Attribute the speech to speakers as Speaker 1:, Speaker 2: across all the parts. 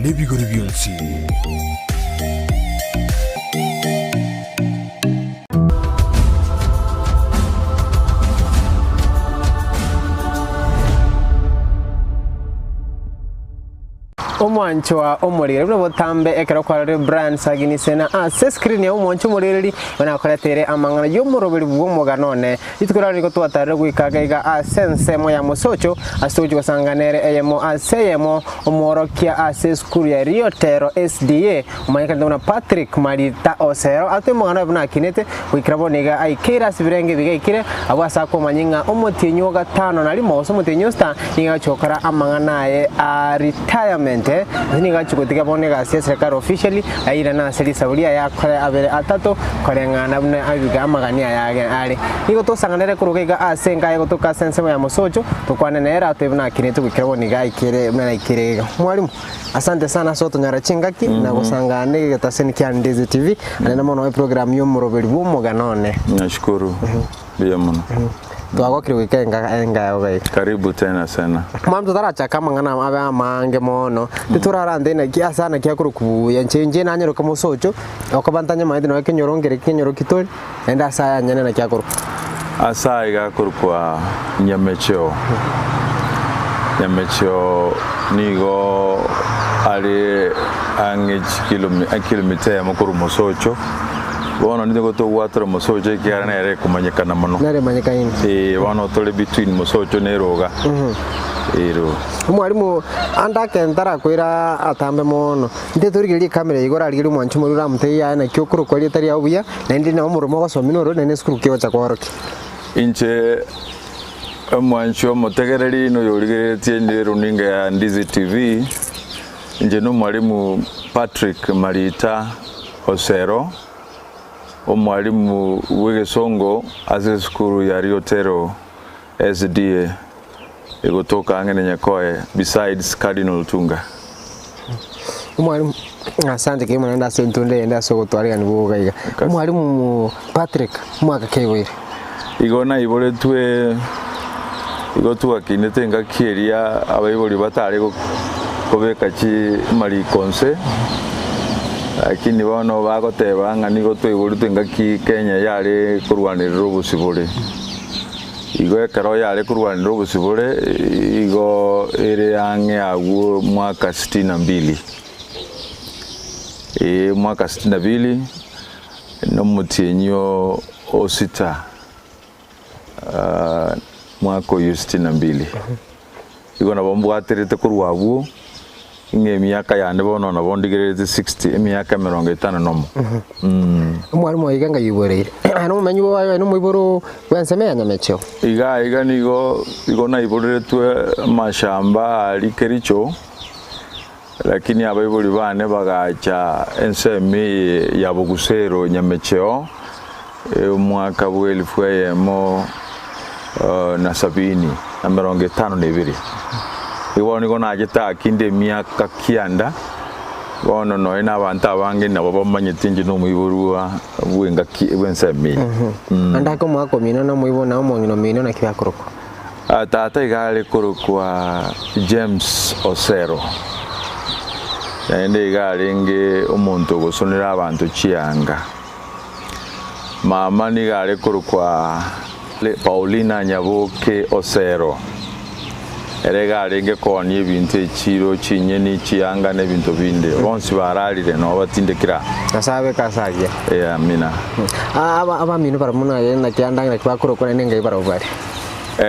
Speaker 1: Nebigori bionsi.
Speaker 2: Omwanchwa omoriri buna botambe ekero kwarorire Brian Sagini Sena ase escreen ya omwanchwa omoriri buna akoreteire amang'ana y'omoroberi bw'omogano one. Rituko riaroro nigo twatarire goika iga iga ase ensemo ya Mosocho ase togochia gosangana ere eyemo ase eyemo Omworokia ase esukuru ya Riotero SDA, omanyekanete buna Patrick Marita Osero, atoe omogano oye buna akinete, goikera bono iga aikeire ase ebirenge ebi gaikire, abwo ase akomanya ng'a omotienyi o gatano na rimo gose omotienyi o sita nigo agochia gokora amang'ana aye a retirement, gose nigo agochia gotiga bono egasi ya serikali officially, airane ase risabu riaye akore abere atato koreng'ana buna abiga amagani aye age are. Nigo tosanganere korwa iga ase enka aye gotoka ase ensemo ya mosocho, tokwane nere atoe buna akinete goikera bono iga aikere buna naikere iga. Mwalimu, asante sana ase gotonyora chingaki na gosangana na egetaseni kia Ndizi TV, naende mono eprogram ya omoroberi bw'omogano one.
Speaker 3: Nashukuru mbuya mono.
Speaker 2: Twagokire goika enka enka yao iga iga.
Speaker 3: Karibu tena sana.
Speaker 2: Mwalimu totarachaka amang'ana abe amange mono, titorarante naki ase naki akorokwa buya, inche inche nanyeroke mosocho, okoba ntanyamaete nonya kenyoro nkere kenyoro ki tore. Naende ase aya anyene naki akorokwa?
Speaker 3: Ase aya iga akorokwa Nyamecheo. Nyamecheo nigo are ang'e chikilomi ekilomita eyemo korwa Mosocho. Bono nigo togwatera Mosocho ekiagera nere ekomanyekana mono.
Speaker 2: Nere emanyekaine.
Speaker 3: Ee, bono tore between Mosocho na Eroga. Ero.
Speaker 2: Omwalimu ande ake ntarakoira atambe mono, Intwe torigererie ekamera eye igo orarigerie omwancho omoria oramotebie yaya naki okorokwa erieta riao buya, naende nabo omoremo ogosomia noro naende esukuru ki ogocha koorokia.
Speaker 3: Inche omwancho omotegereri na oyorigereretie inde eruninga ya Ndizi TV, inche nomwalimu Patrick Marita Osero, omwalimu bw'egesongo ase esukuru ya Riotero SDA egotoka ang'e na Nyakoe besides Cardinal Otunga.
Speaker 2: Omwalimu, asante kegima naende ase entunda eyende ase ogotwarigani boka iga. Omwalimu Patrick, omwaka ki aiboire?
Speaker 3: Igo naiboretwe igo twakinete engaki eria abaibori batare kobeka chimariko nse, lakini bono bagoteba ng'a nigo twaiboretwe engaki Kenya yare korwanerera obosibore. Igo ekero yare korwanera obosibore, igo ere ang'e agwo mwaka sitini na mbili. Ee, mwaka sitini na mbili, na omotienyi o sita, mwaka oyio sitini na mbili. Igo nabo mbwaterete korwa abwo, ng'a emiaka yane bono nabo ndigererete 60, emiaka emerongo etano nomo.
Speaker 2: Omwalimu oyo iga ngaiboreire, aye nomomenyi bwaye aye nomoiboro bw'ensemo ya Nyamecheo.
Speaker 3: Iga iga nigo igo naiboreretwe amashamba aria Kericho, lakini abaibori bane bagacha ensemo eye ya Bogusero Nyamecheo, omwaka bw'elifu eyemo na sabini na emerongo etano na ebere. Igo bono nigo nachete akinde emiaka kianda, bono nonya na abanto abange nabo bamanyete inche nomoiborwa bw'engaki bw'ensemo eye.
Speaker 2: Naende ake omogaka omino na omoibori na omong'ina omino naki bakorokwa?
Speaker 3: Tata iga are korokwa James Osero, naende iga arenge omonto ogosonera abanto chianga. Mama nigo are korokwa Paulina Nyaboke Osero. Ere iga arenge koonia ebinto echiro, chinyeni, chianga na ebinto binde. Bonsi bararire nabo batindekire aa.
Speaker 2: Nyasae abeke ase ayio.
Speaker 3: Ee, amina.
Speaker 2: Abamino barabwo naye naki ande naki bakorokwa naende ngai barabwo bare.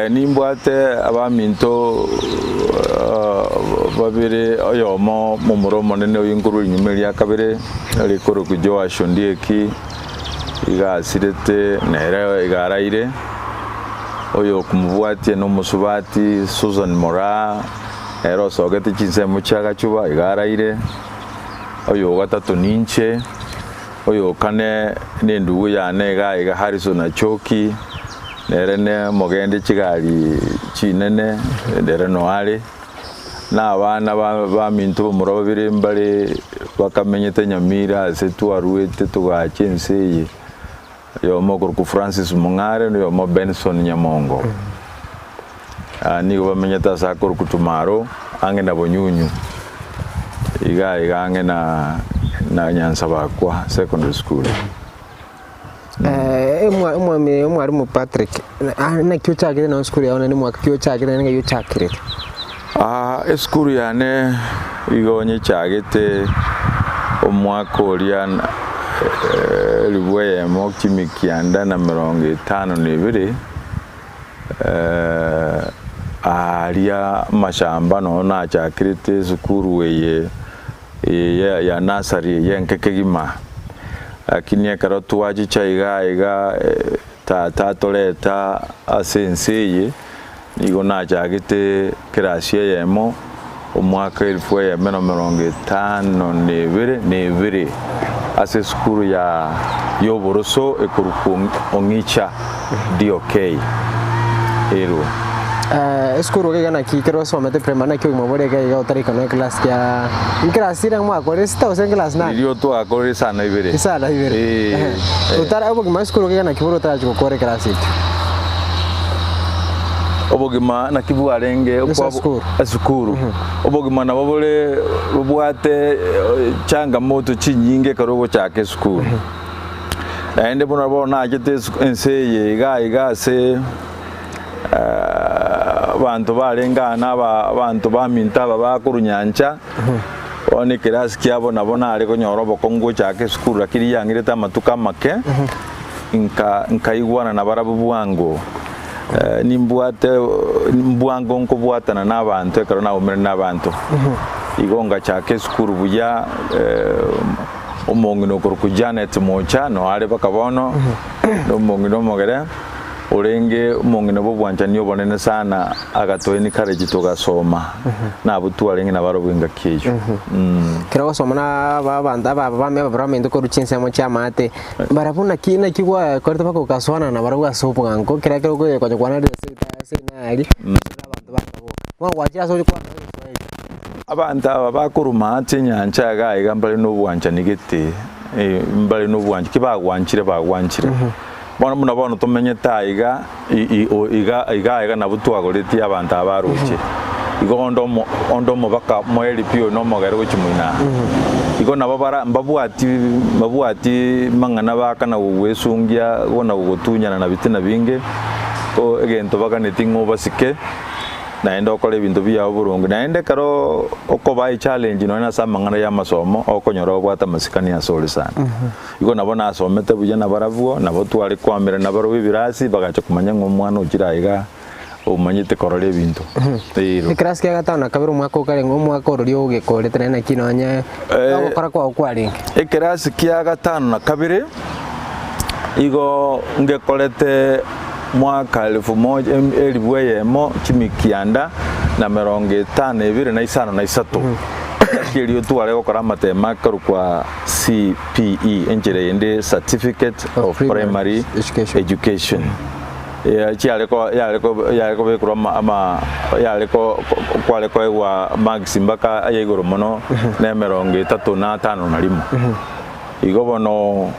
Speaker 3: Nimbwate abaminto babere, oyomo momura omonene oyio nkorwa enyuma eria kabere, ore korokwa Joash Ondieki, iga asirete nere iga araire, oyo okomobwatia nomosubati Susan Moraa, nere osogete chinsemo chia Gachuba iga araire, oyo ogatato ninche, oyo okane nendugu yane iga iga Harrison Achoki, Nere nomogende chigari chinene, nere noare, na abana baminto bomura babere mbare bakamenyete Nyamira ase twaruete togacha ense eye, oyomo okorokwa Francis Mong'are na oyomo Benson Nyamongo. Nigo bamenyete ase akorokwa Tumaro ang'e na Bonyunyu. Iga iga ang'e na na Nyansabakwa Secondary School.
Speaker 2: Omwami omwalimu Patrick, naki ochakire nonye esukuru yao naende mwaka ki ochakire naende ng'ai ochakerete?
Speaker 3: Esukuru yane igo nyechagete omwaka oria elifu eyemo chimi kianda na emerongo etano na ebere, aaria amashamba nonye nachakerete esukuru eye eye ya nursery eye enke kegima. Lakini ekero twachicha iga iga tata atoreta ase ense eye, nigo nachagete kerasi eyemo omwaka elfu eyemo na emerongo etano na ebere na ebere ase esukuru ya y'oboroso ekorokwa Ong'icha DOK erwe.
Speaker 2: Esukuru iga naki ekero osomete primary naki obogima bore iga iga otaraika nonya eclass kia eclass ere mwakorire sita gose eclass nane?
Speaker 3: Riria twakorire isano ibere.
Speaker 2: Isano ibere.
Speaker 3: Eh.
Speaker 2: Otara obogima bwa esukuru iga naki bore otarachia gokora eclass ekio?
Speaker 3: Obogima naki bwarenge
Speaker 2: Ase esukuru.
Speaker 3: esukuru. Obogima nabo bore bobwate changamoto chinyinge ekero ogochaka esukuru. Naende buna bono nachete ense eye iga iga ase abanto barenge aa na abanto baminto aba bakorwa nyancha, bono ekerasi kiabo nabo nare konyora obokong'u gochaka esukuru lakini yang'irete amatuko amake, nka nkaigwana nabarabwo bwango. Nimbwate mbwango nkobwatana na abanto ekero naumerane na abanto. Igo ngachaka esukuru buya. Omong'ina okorokwa Janet Mocha noo are mpaka bono, na omong'ina omogere orenge omong'ina bw'obwanchani obonene sana, agatoa encourage togasoma, nabwo twarenge nabarobwo engaki eyio.
Speaker 2: Ekero ogosoma na aba abanto aba abami ababura baminto korwa chinsemo chi'amaate, barabwo naki naki gwakorete mpaka ogasoana nabarabwo ase obwango, ekero ekero okonya kwana ase aria, abanto bakaboka. Bono gwachire ase oria kwana egeswahili.
Speaker 3: Abanto aba bakoruma ase enyancha iga iga mbare nobwanchani gete, mbare nobwanchani, ki bagwanchire bagwanchire. Bono buna bono tomenyete aiga iga iga iga nabwo twagoretie abanto aba baroche. Igo onde omo onde omobaka moeri pi oyo nomogere gochia moino aa. Igo nabo bara mbabwati mbabwati mang'ana bakana gogwesungia gona gogotunyana na bitina binge, ko egento baganetie ng'a obasike. naende okore ebinto biao boronge. Naende ekero okobaa echallenge nonya nase amang'ana y'amasomo, okonyora obwate amasikani ase ore sana. Igo nabo nasomete buya nabarabwo, nabo tware koamera nabarabwo ebirasi, bagacha komanya ng'a omwana ochire aiga omanyete korora ebinto. Eero.
Speaker 2: Ekerasi kia gatano na kabere omwaka okare omwaka ororia ogekorete naende naki nonye ogokora kwao kwarenge.
Speaker 3: Ekerasi kia gatano na kabere, igo ngekorete Mwaka elifu moja, elifu eyemo, chimikianda na merongo etano ebere na isano na isato. Engaki eria otware gokora amatemo akorokwa CPE, enchera eyende Certificate of Primary Education. Chiare ko yare ko yare kobekerwa ama ama yare ko kware koegwa marks mpaka aya igoro mono na emerongo etato na atano na rimo. Igo bono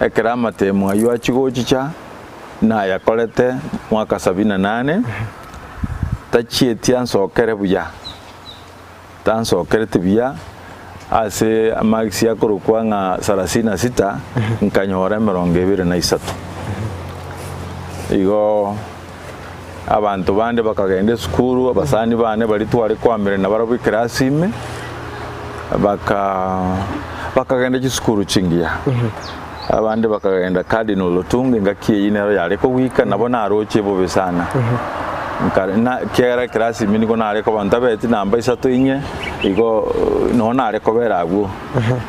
Speaker 3: ekero amatemo aywo achia gochicha. Nayakorete mwaka sabini na nane, tachieti ansokere buya, tansokereti buya ase amarks akorokwa ng'a sarasini na sita, nkanyora emerongo ebere na isato. Igo abanto bande bakagenda esukuru, abasani bane baria tware koamerana nabarabwo ekerasi ime, baka bakagenda chisukuru chingiya. Abande bakagenda Cardinal Otunga engaki eyio nero yare kogwika, nabo naroche bobe sana. Nkare na ekiagera ekerasi ime nigo nare koba ntabeti namba isato inye, igo noo nare kobera abwo.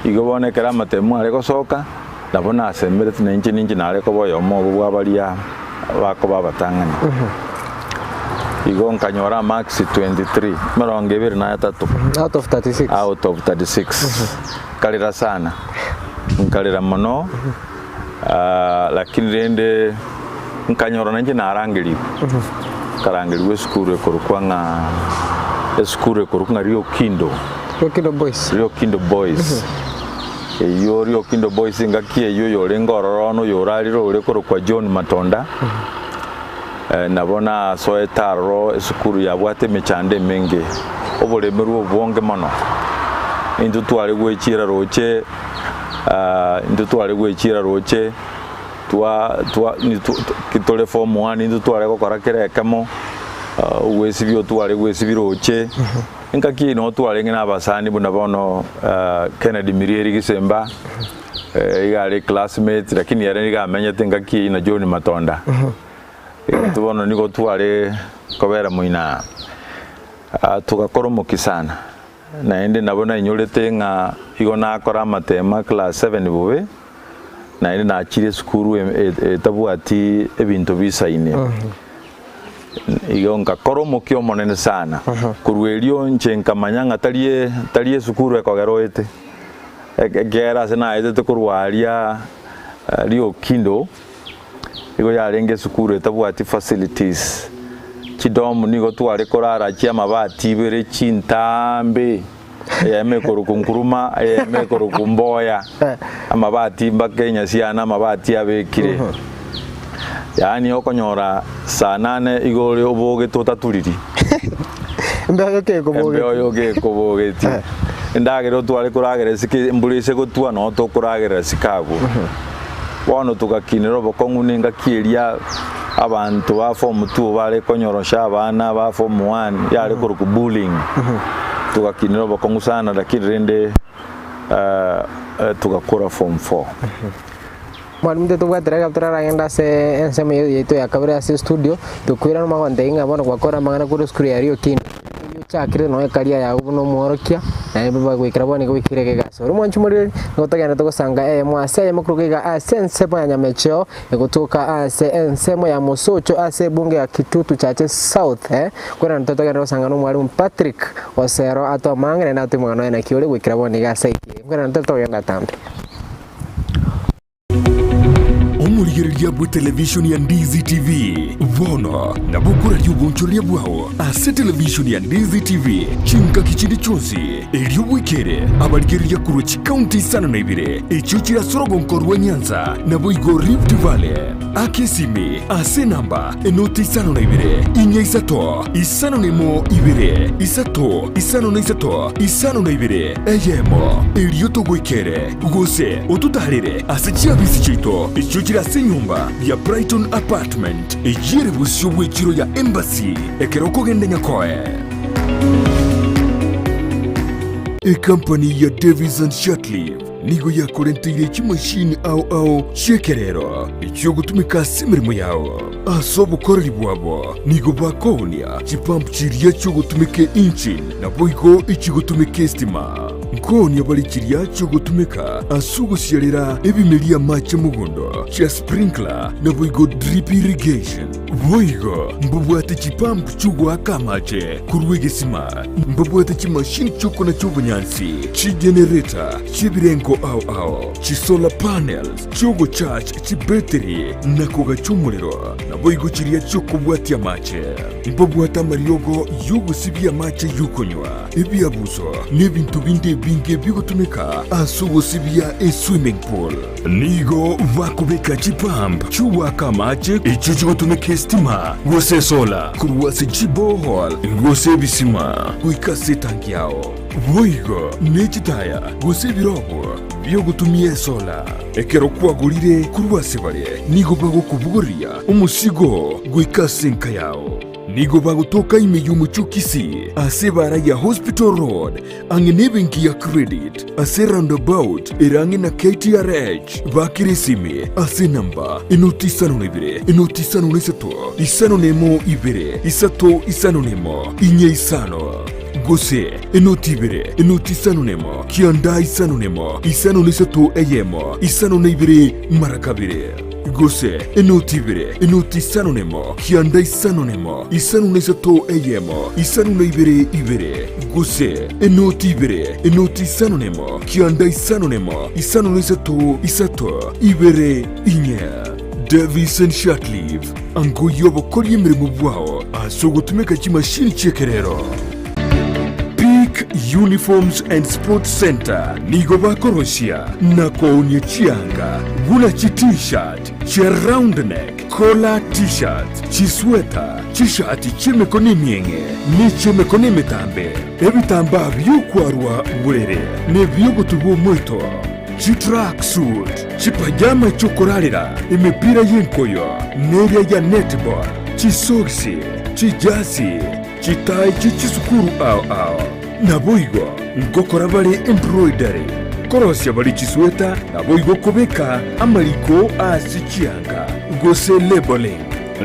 Speaker 3: Igo bono ekero amatemu are gosoka, nabo nasemereti na inche ninche nare koba oyomo obo bwa baria bakoba abatang'ani. Igo nkanyora amarks 23, emerongo ebere na etato
Speaker 2: Out of 36.
Speaker 3: out of 36. Nkarera sana, nkarera mono, lakini rende nkanyora nainche narangerigwe, nkarangerigwa esukuru ekorokwa ng'a esukuru ekorokwa ng'a Riokindo,
Speaker 2: Riokindo Boys.
Speaker 3: Riokindo Boys. Eyio Riokindo Boys engaki eyio oyorenge ororo ono oyorarire ore korokwa John Matonda, nabo nasoete aroro esukuru yabwate emechando emenge, oboremerwa obonge mono. Intwe tware goechiera roche, intwe tware goechiera roche, twa twa ki tore form one intwe tware gokora kera ekemo, ogwesibia otware gwesibia roche, engaki eye nabo twarenge na abasani buna bono Kennedy Mirieri Gisemba, iga are classmate lakini ere niga amenyete engaki eyio na John Matonda. Intwe bono nigo tware kobera moino aa, togakora omokia sana. Naende nabo nainyorete ng'a igo nakora amatemo class seven bobe, naende nachire esukuru etabwati ebinto bisaine. Igo nkakora omokia omonene sana. Korwa erio inche nkamanya ng'a tari tari esukuru ekogera oete, ekiagera ase naetete korwa aria Riokindo, Igo yarenge esukuru etabwati facilities. Chidorm nigo tware korara chiamabati ibere chintambe, eyemo ekorokwa Nkrumah, eyemo ekorokwa Mboya, amabati mpaka enyasi yane amabati abekire. Yaani okonyora saa nane igo ore obogete otaturiri.
Speaker 2: Embeo yoka ekobogeti.
Speaker 3: Embeo yoka ekobogeti. Endagera otware koragera esike embura ese gotwa noo tokoragerera isiko abwo. Bono togakinera obokong'u nengaki eria abanto ba form two bare konyorosha abana ba form one yare korokwa bullying. Togakinera obokong'u sana lakini rende togakora form four.
Speaker 2: Mwalimu totobwatire ekero toraragende ase ensemo yaito ya kabere ase estudio, tokoirana omagontebia ng'a bono gwakora amang'ana korwa esukuru ya Rio Tinto. Oyio ochakire nonya ekaria yago buna omworokia, naende goikera bono nigo goikire iga egasi. Ore mwanchi moriri, nigo togenderete gosanga eyemo ase eyemo korwa iga ase ensemo ya Nyamecheo, egotoka ase ensemo ya Mosocho ase ebunge ya Kitutu Chache South, eh, korende totogenderete gosanga na omwalimu Patrick Osero atoe amang'ana naende atoe omogano oye naki ore goikera bono iga ase ekio. Nkorende totogenda atambe.
Speaker 1: Omorigereria bw'etelevishoni ya Ndizi TV bono nabo okoraria obonchoreria bwao ase televishoni ya Ndizi TV chingaki chinde chionsi, erio bwekere abarigereria korwa chikaunti isano na ibere echio chire ase orogonko rwa Nyanza naboigo Rift Valley. Aka esimi ase enamba enoti isano na ibere, inya isato, isano na emo ibere, isato, isano na isato, isano na ibere, eyemo, erio togoikere. Gose ototaarere ase chiabisi chiaito echio chire ase enyomba ya Brighton Apartment, eyio ere bosio bw'echiro ya Embassy ekero okogenda Nyakoe. Ekampani ya Davis and Shirtliff nigo yakorenteire chimashini ao ao chi'ekerero echiogotumeka ase emeremo yao. Ase obokoreri bwabo nigo bakoonia chipump chiria chiogotumeka engine naboigo echigotumeka estima. Nkoonia bare chiria chiogotumeka ase ogosiarera ebimeria amache mogondo, chia sprinkler, naboigo drip irrigation. Boigo mbabwate chipump chiogoaka amache korwa egesima, mbabwate chimashini chiokonacha obonyansi, chigenerator chi'ebirengo ao ao, chisolar panels chiogocharge chibetiri na kogacha omorero, naboigo chiria chiokobwatia amache. Mbabwate amariogo y'ogosibia amache y'okonywa. Ebiabuso n'ebinto binde ebinge bigotumeka ase ogosibia eswimming pool. Nigo bakobeka chipump chi'ogoaka amache echio chigotumeka esitima gose esola korwa ase chiborehole gose ebisima goika ase etanki yao. Boigo ne chitaya gose ebirobo biogotumia esola. Ekero kwagorire korwa ase bare nigo bagokobogoria omosigo goika ase enka yao. Nigo bagotoka ime y'omochie o Kisii ase ebaara ya Hospital Road ang'e nebenki ya Credit ase roundabout ere ang'e na KTRH. Bakere esimi ase enamba enoti isano na ibere enoti isano na isato isano na emo ibere isato isano na emo inye isano gose enoti ibere enoti isano na emo kianda isano na emo isano na isato eyemo isano na ibere mara kabere. Gose enoti ibere, enoti isano nemo, kianda isano nemo, isano na isato eyemo, isano na ibere ibere. Gose enoti ibere, enoti isano nemo, kianda isano nemo, isano na isato isato, ibere inye. Davison Shirtliff, angoyia obokoria emeremo bwao ase ogotumeka chimashini chi'ekerero. Pick. Uniforms and Sports Centre nigo bakorosia na koonia chianga buna chi T-shirt, chia round neck, collar T-shirts, chisweta, chishati chi'emekono emieng'e ne chi'emekono emetambe, ebitambaa bi'okwarwa borere na ebi'ogotubwa omoito, chitracksuit, chipajama chi'okorarera, emepira y'enkoyo neria ya netball, chisogisi, chijasi, Chitai chie chisukuru ao ao. Naboigo ngokora bare embroidery, korosia bare chisweta, naboigo kobeka amariko ase chianga, gose labelling.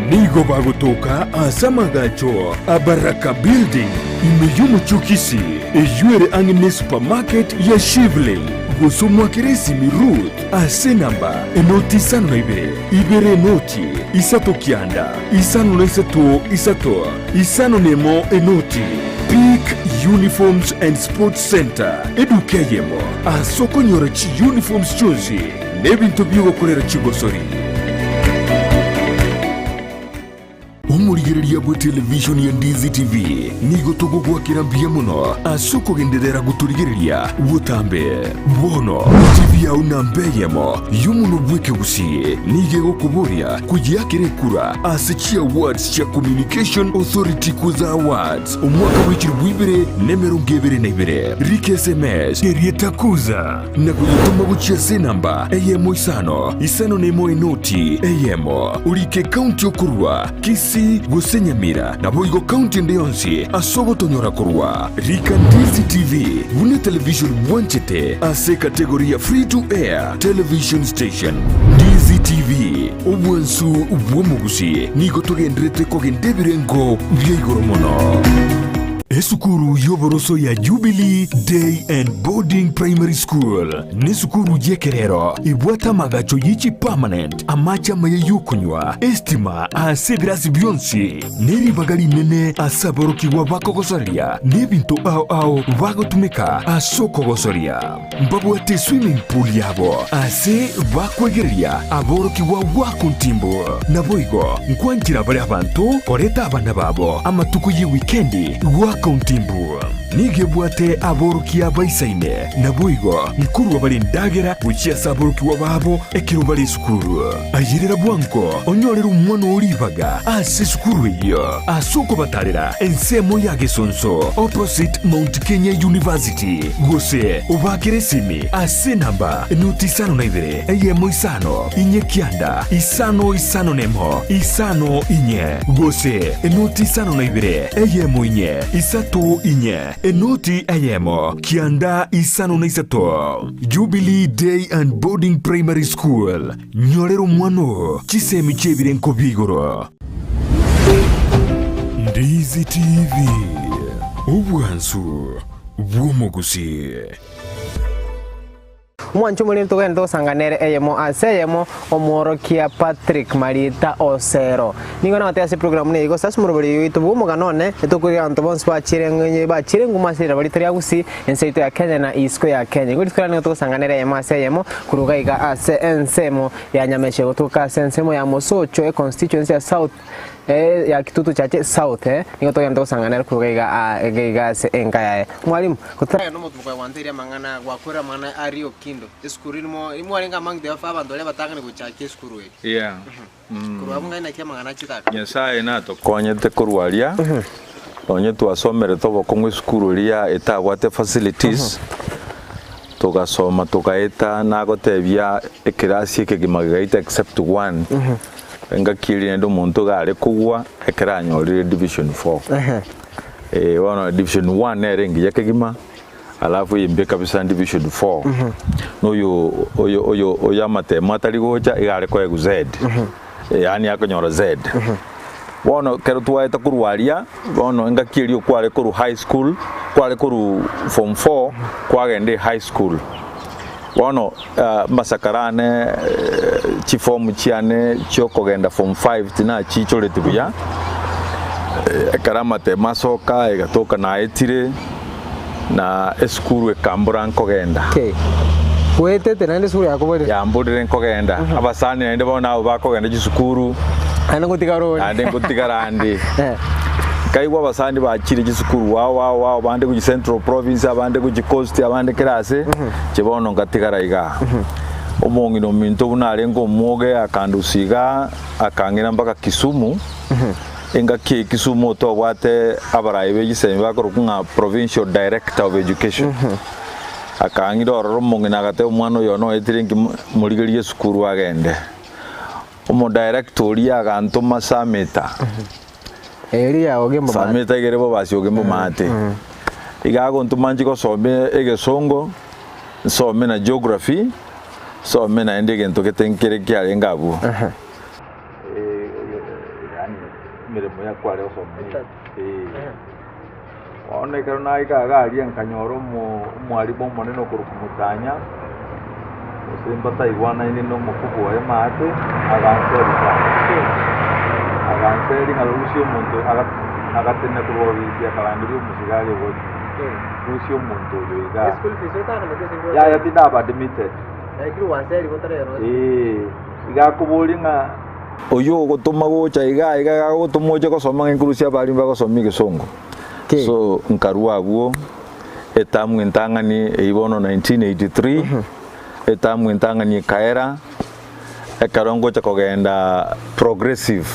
Speaker 1: Nigo bagotoka ase amagacho a Baraka Building ime y'omochie o Kisii, eyio ere ang'e ne supermarket ya Shivling, gose omoakere esimi Ruth ase enamba enoti isano na ibere, ibere enoti, isato kianda, isano na isato isato. Isano nemo enoti, Peak Uniforms and Sports Centre, eduka eyemo ase okonyora chiuniforms chionsi na ebinto bi'ogokorera chigosori. Omorigereria bwe televishoni ya Ndizi TV nigo togogoakera mbuya mono ase okogenderera gotorigereria botambe. Bono TV yao namba eyemo y'omonwa bw'ekegusii nigo egokoboria koyeakera ekura ase chiawards chia Communication Authority Kuza Awards omwaka bwe chilifu ibere na emerongo ebere na ibere. Rika sms erieta Kuza na koyetoma gochia ase enamba eyemo isano isano na emo enoti eyemo. Orike ekaunti okorua, Kisii gose Nyamira, naboigo kaunti ende yonsi ase ogotonyora korwa. Rika Ndizi TV buna etelevision bwanchete ase ekategori ya Free to Air Television Station. Ndizi TV, obwansu bw'omogusi, nigo togenderete kogenda ebirengo bia igoro mono. Esukuru y'oboroso ya Jubilee Day and Boarding Primary School nesukuru y'ekerero ebwate amagacho ye chipermanent, amache amaya y'okonywa, estima ase ebirasi bionsi, ne ribaga rinene ase aborokigwa bakogosoria n'ebinto ao ao bagotumeka ase okogosoria. Mbabwate eswimming pool yabo ase bakwegereria aborokigwa goaka ontimbu. Naboigo nkwanchera bare abanto koreta abana babo amatuko ye wikendi goaka ontimbu. Nigo ebwate aborokia baisaine, naboigo nkorua bare endagera gochia ase aborokigwa babo ekero bare esukuru. Ayerera bwango onyorere omwana oo ribaga ase esukuru eyio ase okobatarera ensemo ya Gesonso opposite Mount Kenya University gose obaakere esimi ase enamba enoti isano na ibere eyemo isano inye kianda isano isano nemo isano inye gose enoti isano na ibere eyemo inye isato inye enoti eyemo kianda isano na isato. Jubilee Day and Boarding Primary School, Nyorera omwana oo chisemi chi'ebirenko bia igoro. Ndizi TV, obwansu bw'omogusii.
Speaker 2: Omwancho omoriri togende togosanga nere eyemo ase eyemo, omworokia Patrick Marita Osero. Nigo nagotebia ase eprogramu eye gose ase omoroberi oito bw'omogano one, etokorigia abanto bonsi bachire ng'enye bachire nguma ase riraba rito ria Gusii, ense yaito ya Kenya na isiko ya Kenya. Igo rituko riane nigo togosanga nere eyemo ase eyemo korwa iga iga ase ensemo ya Nyamesha gotoka ase ensemo ya Mosocho econstituency ya South eh, ya Kitutu Chache South eh, nigo togenda togosanga nere korwa iga iga aa iga iga ase enka yaye. Mwalimu, gotaragenda omotuko oyo gwantebirie amang'ana gwakorire amang'ana a Rio Kindo, esukuru rimo mwarenge among the abanto baria abatang'ani gochakia esukuru eye.
Speaker 3: Yeah.
Speaker 2: Korwa abwo ng'ai naki amang'ana achitaka.
Speaker 3: Nyasae natokonyete korwa aria, nonye twasomerete obokong'u esukuru eria etabwate facilities, togasoma togaeta nagotebia ekerasi ekegima gegaita except one, engaki eria naende omonto iga are kogwa ekero anyorire division four. Bono division one nere engiya kegima. Alafu eyembe kabisa division 4 noyo oyo oyo oyo amatemo atari gocha iga are koegwa Z yaani akonyora Z. Bono ekero twaeta korwa aria bono engaki eria okware korwa high school kware korwa form 4 kwagenda ehigh school. Bono amasakara ane chiform chiane chiokogenda form 5 tinachichoreti buya ekero amatemo asoka egatoka naetire. Na esukuru ekambora nkogenda.
Speaker 2: Okay. Goetete naende esukuru yakoborire.
Speaker 3: Yamborire nkogenda. Abasani naende bono nabo bakogenda chisukuru.
Speaker 2: Naende ngotigara ore.
Speaker 3: Naende ngotigara ande.
Speaker 2: Eh.
Speaker 3: Nkaigwa abasani bachire chisukuru ao ao ao, abande gochia Central Province, abande gochia Coast, abande kera ase, inche bono ngatigara igaa. Omong'ina ominto buna arenge omwoge akandusia igaa, akang'ira mpaka Kisumu, engaki eye Kisumu tobwate abarai be chisemi bakorokwa ng'a Provincial Director of Education. Akang'ira ororo omong'ina agateba omwana oyo noetire nki morigerie esukuru agende. Omodirector oria agantoma Sameta.
Speaker 2: Eria Ogembo Maate.
Speaker 3: Sameta igere bobasi Ogembo Maate. Iga agontoma nchi gosoma egesongo, nsome na geography, nsome naende egento gete nkere kiarenge abwo. Yaani emeremo ya kware gosoma Bono ekero naika iga aria nkanyora omwalimu omonene okorokwa Mutanya, gose mbataigwanaine na omokubwa oye maate, aganseria sana. Aganseria ng'a rusia omonto agatenena korwa obisi akarangeria omosigari ogocha, rusia omonto oyo igaa. Yaya tindaba admitted. Eeh, iga akoboria ng'a. Oyio ogotoma gocha iga iga iga agotoma oche gosoma ng'a inkurusia abalimu bagosoma egesongo.
Speaker 2: Ki?
Speaker 3: So nkarua abwo etamu entang'ani eyio bono 1983, etamu entang'ani ekaera, ekero ngocha kogenda progressive,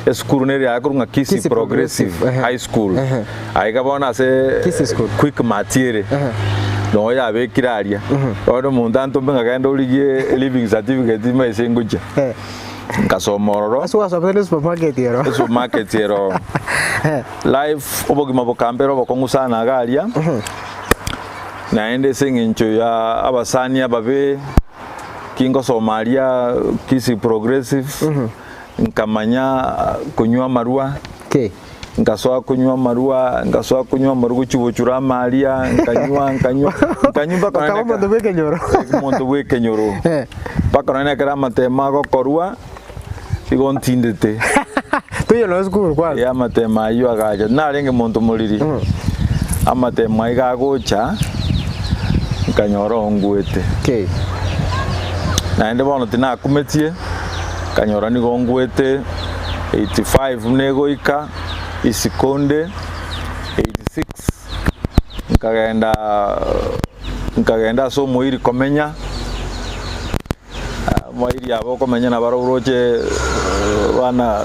Speaker 3: esukuru nere yakorwa ng'a Kisii
Speaker 2: Kisii
Speaker 3: Progressive
Speaker 2: Progressive, ehe.
Speaker 3: High School,
Speaker 2: Ehe.
Speaker 3: aiga bono ase
Speaker 2: Kisii School.
Speaker 3: Quickmart ere, noo yabekire aria, bono omonto antombe ng'a genda origie leaving certificate maese ngochia.
Speaker 2: Eh.
Speaker 3: Nkasoma ororo.
Speaker 2: Ase gwasomete ne supermarket ero.
Speaker 3: Esupermarket ero. Life obogima bokambera obokong'u sana iga aria. Naende ase eng'encho ya abasani ababe, kingosoma aria Kisii Progressive, nkamanya konywa amarwa.
Speaker 2: Ki?
Speaker 3: Nkasoa konywa amarwa, nkasoa konywa amarwa gochia gochura ama aria, nkanywa nkanywa, nkanywa mpaka
Speaker 2: Okaba
Speaker 3: nonye
Speaker 2: omonto bw'ekenyoro.
Speaker 3: omonto bw'ekenyoro.
Speaker 2: Eh.
Speaker 3: Mpaka nonye ekero amatemo agokorwa, igo ntindete.
Speaker 2: Toiyo nonya esukuru kwanza.
Speaker 3: Eh, amatemo ayio agacha, narenge monto moriri, amatemo aiga agocha, nkanyora ongwete.
Speaker 2: Okay.
Speaker 3: Naende bono tinakumetie, nkanyora nigo ngwete. 85 buna egoika isiko onde 86 nkagenda nkagenda ase omoiri komenya, omoiri aba okomenya nabarobwo roche bana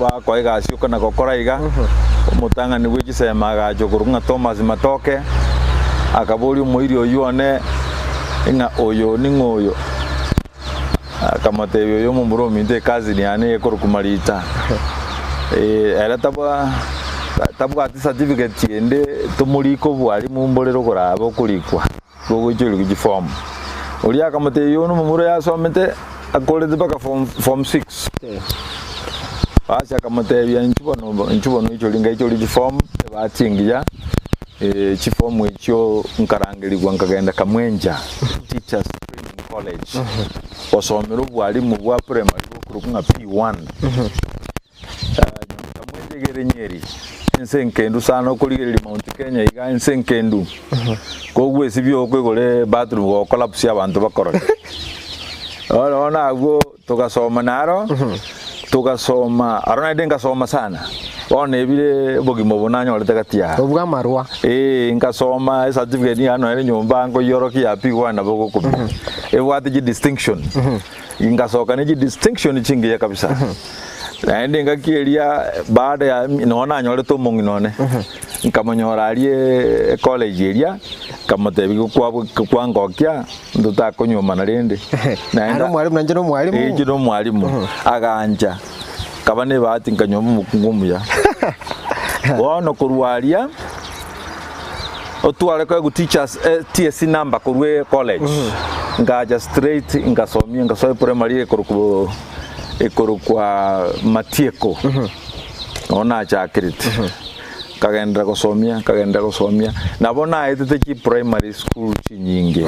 Speaker 3: bakoa egasi okona gokora iga, omotang'ani bwe chisemi agacha okorokwa ng'a Thomas Matoke, akaboria omoiri oywo one ng'a oyo ning'o oyo. Akamotebia, Oyo omomura ominto ecousin yane ekorokwa Marita. Ere tabwati certificate ende tomorike obwarimu mborere okorabe okorikwa gogoichoria chiform. Oria akamotebia oyo nomomura oyo asomete akorete mpaka form six. Basi akamotebia inchuo bono inchuo bono oichorie ngaichorie chiform ebahati engiya chiform echio nkarangerigwa nkagenda Kamwenja Teachers Training College gosomera obwalimu bwa primary bokorokwa ng'a P1. Kamwenja iga ere Nyeri, ense enkendu sana okorigereria Mount Kenya iga ense enkendu, kogwesibia okoigora ebathroom gocollapse abanto bakorore. Bono bono abwo Togasoma naro, togasoma aro naende ngasoma sana, bono ebire obogima obo nanyorete gati yaa.
Speaker 2: Obw'amarwa.
Speaker 3: Ee, nkasoma ecertificate niga nonye nyomba nkoyiorokia ya P1 nabo ogokumia. Ebwate chi distinction. Ngasoka ne chi distinction chingiya kabisa. Naende engaki eria baada ya nonye nanyorete omong'ina one, nkamonyora aria ecollege eria, nkamotebia gokwabwa kwangokia. Ntotakonyuomana rende.
Speaker 2: Naende
Speaker 3: Naende
Speaker 2: omwalimu nainche nomwalimu.
Speaker 3: inche nomwalimu agancha nkaba nebahati nkanyuoma omokungu omuya. Bono korwa aria otware koegwa teachers eh, TSC number korwa ecollege nkacha straight nkasomia nkasoa eprimary ekorokwa ekorokwa Matieko noo nachakerete. Nkagenderera gosomia, nkagenderera gosomia, nabo naetete chiprimary school chinyinge.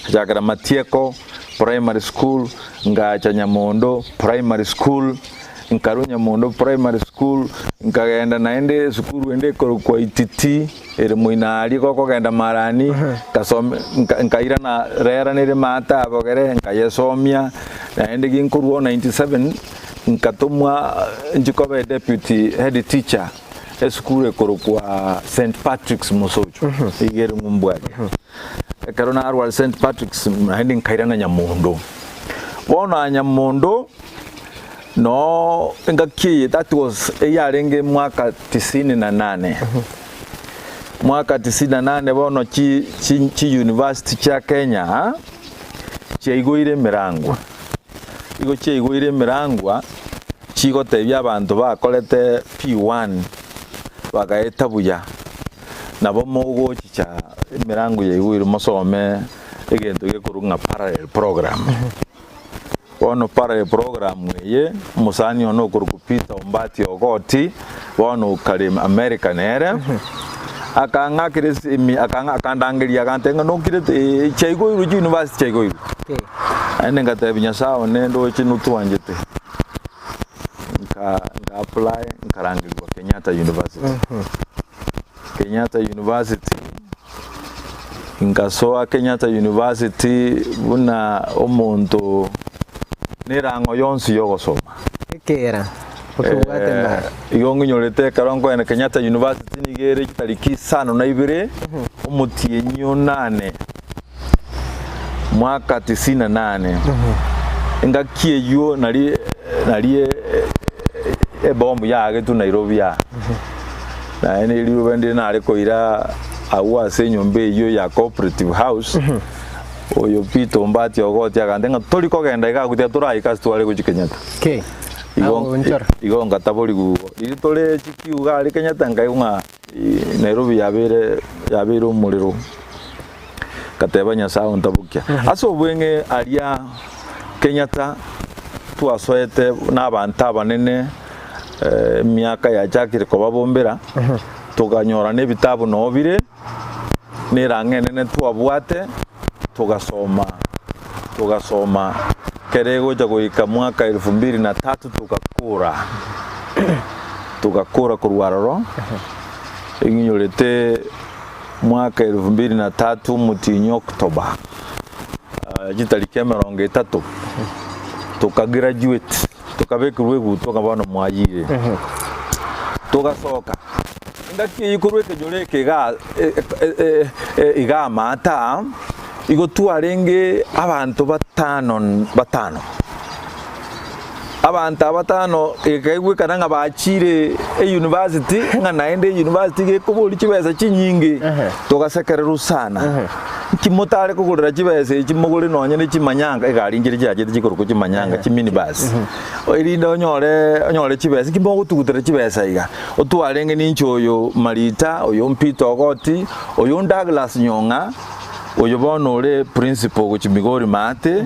Speaker 3: Ngachakera Matieko primary school, ngacha Nyamondo primary school, nkarwa Nyamondo primary school, nkagenda naende esukuru ende ekorokwa Ititi ere moino aria gokogenda Marani, nkasoma nka nkairana rero nere maate abogere, nkayesomia, naende ginkorwa o 97, nkatomwa nchie koba edeputy head teacher. esukuru ekorokwa St Patrick's Mosocho, iga ere ng'umbu aria. Ekero narwa are St Patrick's naende nkairana Nyamondo. Bono aa Nyamondo noo engaki eye that was eyarenge mwaka tisini na nane. Mwaka tisini na nane bono chi chi chi university chia Kenya chiaigoire emerangwa. Igo chiaigoire emerangwa chigotebia abanto bakorete P1 bagaeta buya nabo mogochicha emerango yaigoirwe mosome egento gekorwa ng'a parallel program. Bono parallel program eye, omosani one okorokwa Peter Ombati Ogoti, bono okare America nere, akang'akera esimi akang'a akandangeria agantebia ng'a nokirete ee chiaigoirwe chiuniversity chiaigoirwe. Naende ngatebia Nyasaye one ndoche notwanchete, nka nka apply nkarangerigwa Kenyatta University. Kenyatta University, nkasoa Kenyatta University buna omonto nerang'o yonsi yogosoma.
Speaker 2: Ekera okebwate mbare.
Speaker 3: Igo ng'inyorete ekero nkoenda Kenyatta University nigo ere chitariki isano na ibere omotienyi onane mwaka tisini na nane. Engaki eywo nari nari ebomu yaagetwe Nairobi aa. Naende riroba ndire nare koira agwo ase enyomba eyio ya Cooperative House, oyo Peter Ombati ogotia agantebia ng'a tori kogenda iga agwo tiga toraike ase tware gochia Kenyatta.
Speaker 2: Ki?
Speaker 3: Igo
Speaker 2: Agoonchora.
Speaker 3: igo ngataborigwa igo. Riria tore chikiu iga aria Kenyatta nkaigwa ng'a Nairobi yabeire yabeire omorero, ngateba Nyasaye ontabokia. Ase obweng'e aria Kenyatta twasoete na abanto abanene emiaka yachakire kobabombera, tokanyora na ebitabu noo bire, na erang'o enene twabwate, togasoma togasoma kere egocha goika mwaka elfu mbili na tatu togakora, togakora korwa aroro, eng'inyorete mwaka elfu mbili na tatu omotienyi October, chitariki emerongo etato, tokagraduate. Tokabekerwa egutwa ng'a bono mwayire. Togasoka. Engaki eyio korwa ekenyoro eke iga iga amaata, igo twarenge abanto batano batano. Abanto aba batano ekaigwekana ng'a bachire eyunivasiti, ng'a naende eyunivasiti iga ekoboria chibesa chinyinge, togasekererwa sana. Nki motare kogorera chibesa echi mogore nonye ne chimanyanga, egari nchire chiachete chikorokwa chimanyanga, chiminibus, erinde onyore onyore chibesa, nki mogotugutera chibesa iga? Otwarenge ninche oyo Marita, oyo Peter Ogoti, oyo Douglas Nyong'a, oyo bono ore principal gochia Migori maate,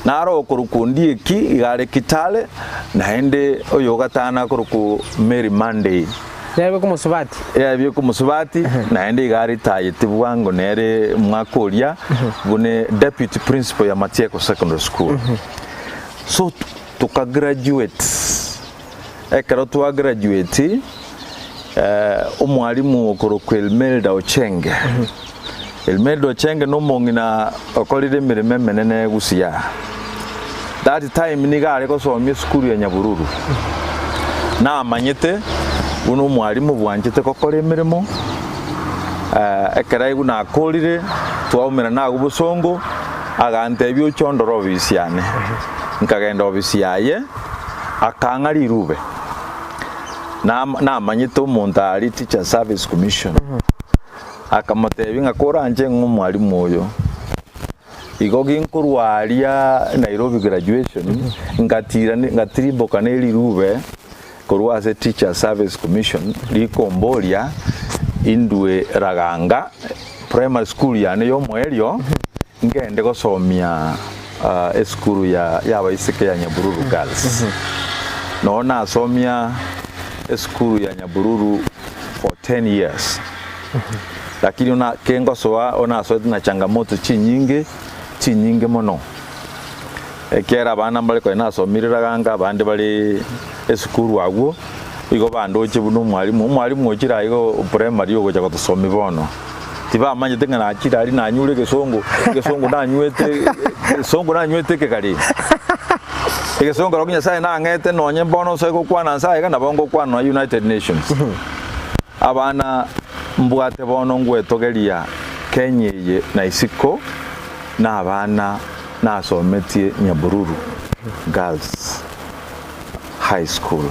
Speaker 3: naro okorokwa Ondieki iga are Kitale, naende oyo ogatano akorokwa Mary Monday.
Speaker 2: Yaebwe komosubati.
Speaker 3: Yaebwe komosubati, naende iga aritayete bwango nere omwaka oria bune deputy principal ya Matieko Secondary School. So toka graduate, ekero twa graduate omwalimu okorokwa Elmelda Ochenge, Elmelda Ochenge na omong'ina okorire emeremo emenene Gusii aa. That time nigo are gosomia esukuru ya Nyabururu. Namanyete buna omwalimu bwanchete gokora emeremo, ekero aigwa nakorire, twaumerana agwo bosongo, agantebia oche ondore ofisi yane. Nkagenda ofisi yaye, akang'a rirube. Namanyete omonto aria Teacher Service Commission, akamotebia ng'a koranche ng'a omwalimu oyo. Igo ginkorwa aria Nairobi graduation, ngatira ngatirimboka ne rirube korwa ase Teachers Service Commission rikomboria indue Raganga primary school yane y'omoerio ngende gosomia esukuru ya y'abaiseke ya Nyabururu Girls. Noo nasomia esukuru ya Nyabururu for 10 years. Lakini ona kengosoa onasoete na changamoto chinyinge, chinyinge mono. Ekiagera abana mbare konya nasomire raganga abande bare esukuru agwo, igo bandoche buna omwalimu, omwalimu ochire aiga o primary ogocha gotosomia bono. Tibamanyete ng'a nachire aria nanyure egesongo, egesongo nanywete egesongo nanywete ekegare. Egesongo kerokia Nyasaye nang'ete nonye mbono nsoe gokwana nse aiga nabo ngokwana na United Nations. Abana mbwate bono ngwetogeria Kenya eye na isiko na abana nasometie Nyabururu Girls High School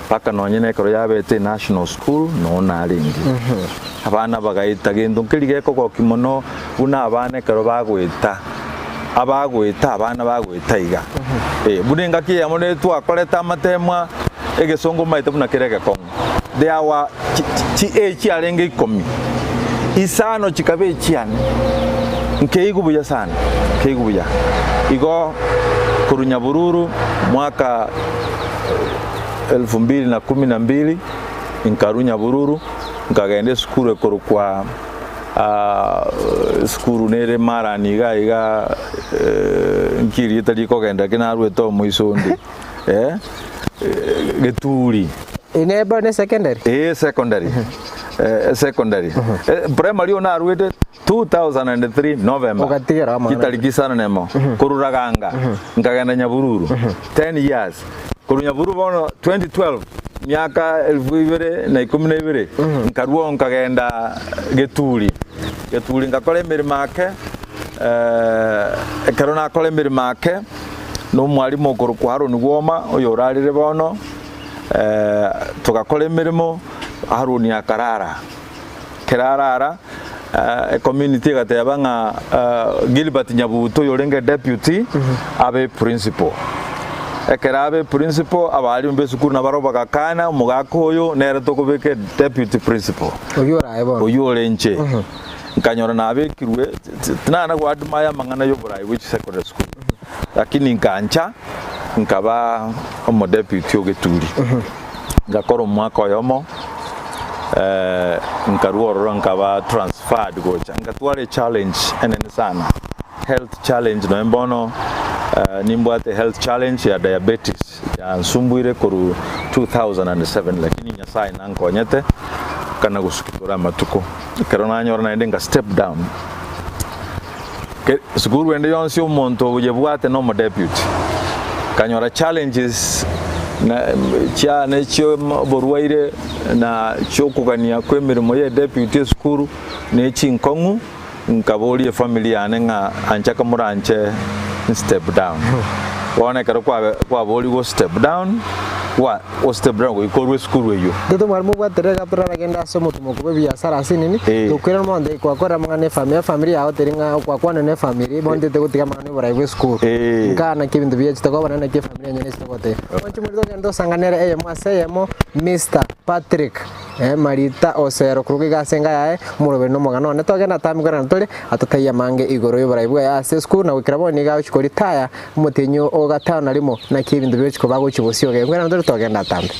Speaker 3: mpaka nonye na ekero yabete National School noo narenge. Abana bagaeta gento nkeri gekogokia mono buna abana ekero bagoeta abagoeta abana bagoeta iga. Buna engaki eyemo nere twakorete amatemwa egesongo omanyete buna kere egekong'u. There were chi chi chiarenge ikomi, isano chikaba echiane, nkeigwa buya sana, nkeigwa buya. Igo korwa Nyabururu mwaka elfu mbili na kumi na mbili nkarwa Nyabururu nkagenda esukuru ekorokwa esukuru nere Marani iga iga nki erieta rikogenda ki narwete omoiso onde. Eh, geturi.
Speaker 2: Ine ebe ne secondary?
Speaker 3: Ee secondary. Eh, secondary. Eh, primary oyo narwete 2003 November.
Speaker 2: Ogatigera amang'ana.
Speaker 3: Chitariki isano na emo. Korwa Raganga nkagenda Nyabururu 10 years. Korwa Nyabururu bono 2012 miaka elfu ibere na ikomi na ibere nkarwa oo nkagenda Geturi. Geturi ngakora emeremo ake eh, ekero nakora emeremo ake na omwalimu okorokwa Haroni Bwoma, oyorarire bono, togakora emeremo, Haroni akarara. Ekero arara, ecommunity egateba ng'a Gilbert Nyabuto oyorenge deputy abe principal. Ekero abe principal, abalimu b'esukuru nabarobwo bagakana, omogaka oyo nere tokobeka deputy principal.
Speaker 2: Oyio orae bono.
Speaker 3: Oyio ore inche. Nkanyora nabekirwe, tinana goadmire amang'ana y'oborai bwe chisecondary school. Lakini nkancha nkaba omodeputy o Geturi, ngakora omwaka oyomo, nkarua ororo nkaba transferred gocha, ngatwara echallenge enene sana, health challenge nonye bono nimbwate health challenge ya diabetes yansumbuire korwa 2007 lakini Nyasaye nankonyete nkana gosukitora amatuko, ekero nanyora naende nga step down. Sukuru ende yonsi omonto oyebwate na omodeputy. Nkanyora challenges chiane chio oborwaire na chiokogania kwa emeremo ya edeputy esukuru ne chinkong'u, nkaboria efamily yane ng'a ancha kamoranche nstep down. Bono ekero kwaborigwe ostep down, Gose buna goika orue esukuru eyio.
Speaker 2: Intwe mwari mobwatire iga toraragende ase omotumo bwe ebiasara ase nini, tokwirana mono nte gwakorera amang'ana na efamiri, efamiri yao teri ng'a gwakwana na efamiri bono ntete gotiga amang'ana ya oborai bwa esukuru. Nkaa naki ebinto biachete koba naende naki efamiri enyene echete goteba. Mwanche more togende tosangane ere eyemo ase eyemo Mister Patrick Marita Osero korwa iga ase enka yaye, omoroberi na omogano one togende atambe korana tore atotebie amange igoro y'oborai bwaye ase esukuru na goikera bono nigo agochia koritaya Omotienyi o gatano na rimo, naki ebinto bigochia koba gochia bosio ogenkwe naende tore togenda atambe.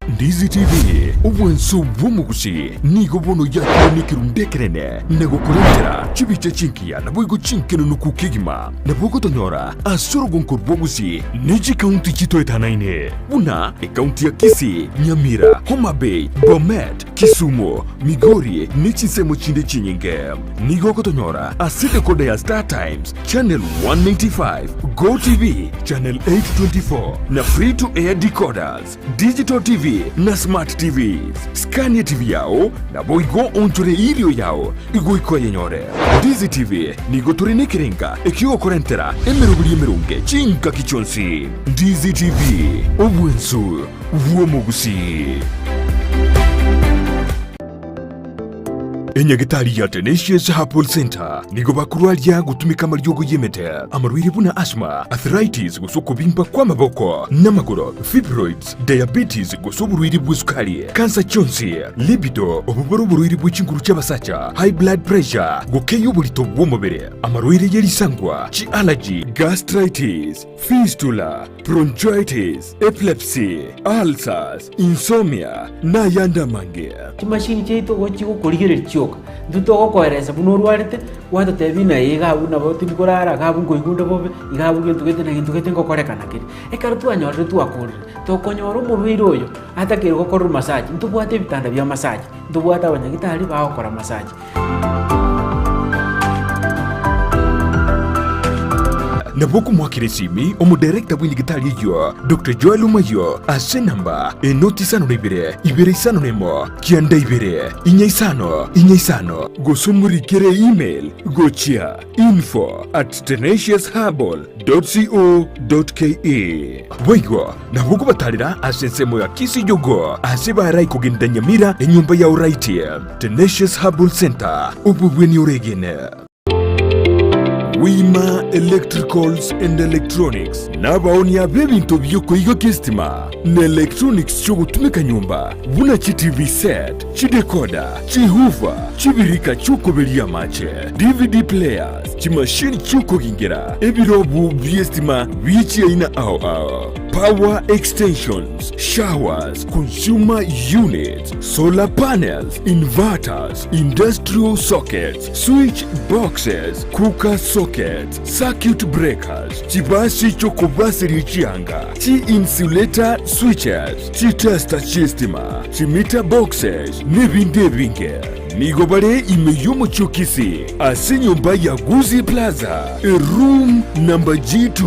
Speaker 1: Ndizi TV, obwanso bw'omogusi, nigo bono yakire nekerundu ekenene na gokorentera chibicha chingiya naboigo chinkenunuku kegima. Nabo ogotonyora ase orogonko rw'obogusi ne chikaunti chitoetanaine buna ekaunti ya Kisii, Nyamira, Homa Bay, Bomet, Kisumu, Migori ne chinsemo chinde chinyinge. Nigo ogotonyora ase decoder ya Star Times, Channel 195, Go TV, Channel 824 na Free to Air decoders, Digital TV na Smart TVs. Skania TV yao naboigo onchore erio yao igoika oyenyore. Ndizi TV nigo tore nekerenga ekiogokorentera emeroberi emeronge chingaki chionsi. Ndizi TV, obwensu bw'omogusii. Enyagitari ya Tenacious Herbal Center nigo bakorwaria gotumeka amariogo y'emete, amarwaire buna asthma, arthritis gose okobimba kw'amaboko n'amagoro, fibroids, diabetes gose oborwaire bw'esukari, kansa chionsi, libido, obwo bore oborwaire bwe chinguru chi'abasacha, high blood pressure, gokeyia oborito bw'omobere, amarwaire ye risangwa, chi'allergy, gastritis, fistula, bronchitis, epilepsy, ulcers, insomnia, na ayande amange.
Speaker 4: Chimashini chiaito igo chigokorigereria chioka, intwe togokoeresa buna orwarete, gwatotebia ng'a iga abwo nabo tindi korara, iga abwo nkoigwa onde bobe, iga abwo gento gete na gento gete ngokorekana kere. Ekero twanyorire twakorire, tokonyora omorwaire oyo atakeire gokorerwa massage, ntobwate ebitanda bia massage, ntobwate abanyagitari bagokora massage.
Speaker 1: Nabo okomoakera esimi omodirector bw'enyagitari eyio, Doctor Joel Omayio, ase enamba enoti isano na ibere, ibere isano na emo, kianda ibere, inya isano, inya isano. Gose omorikere email gochia info at tenaciousherbal dot co dot ke. Boigo nabo okobatarera ase ensemo ya Kisii Jogoo ase barai kogenda Nyamira enyomba ya Oraiti, Tenacious Herbal Centre, obobweni oregene. Wima Electricals and Electronics nabaonia b'ebinto bi'okoigokia esitima na electronics chi'ogotumeka nyomba buna chi TV set, chidecoder, chihoofer, chibirika chi'okoberia amache, DVD players, chimashini chi'okogingera, ebirobu bi'esitima bie chiaina ao ao, power extensions, showers, consumer units, solar panels, inverters, industrial sockets, switch boxes, cooker sockets, circuit breakers, chibasi chi'okobaseria chianga, chi-insulator switches, chitester chi'estima, chimeter boxes, nebinde ebinge. Nigo bare ime y'omochie o Kisii, ase enyomba ya Gusii Plaza, eroom number G2.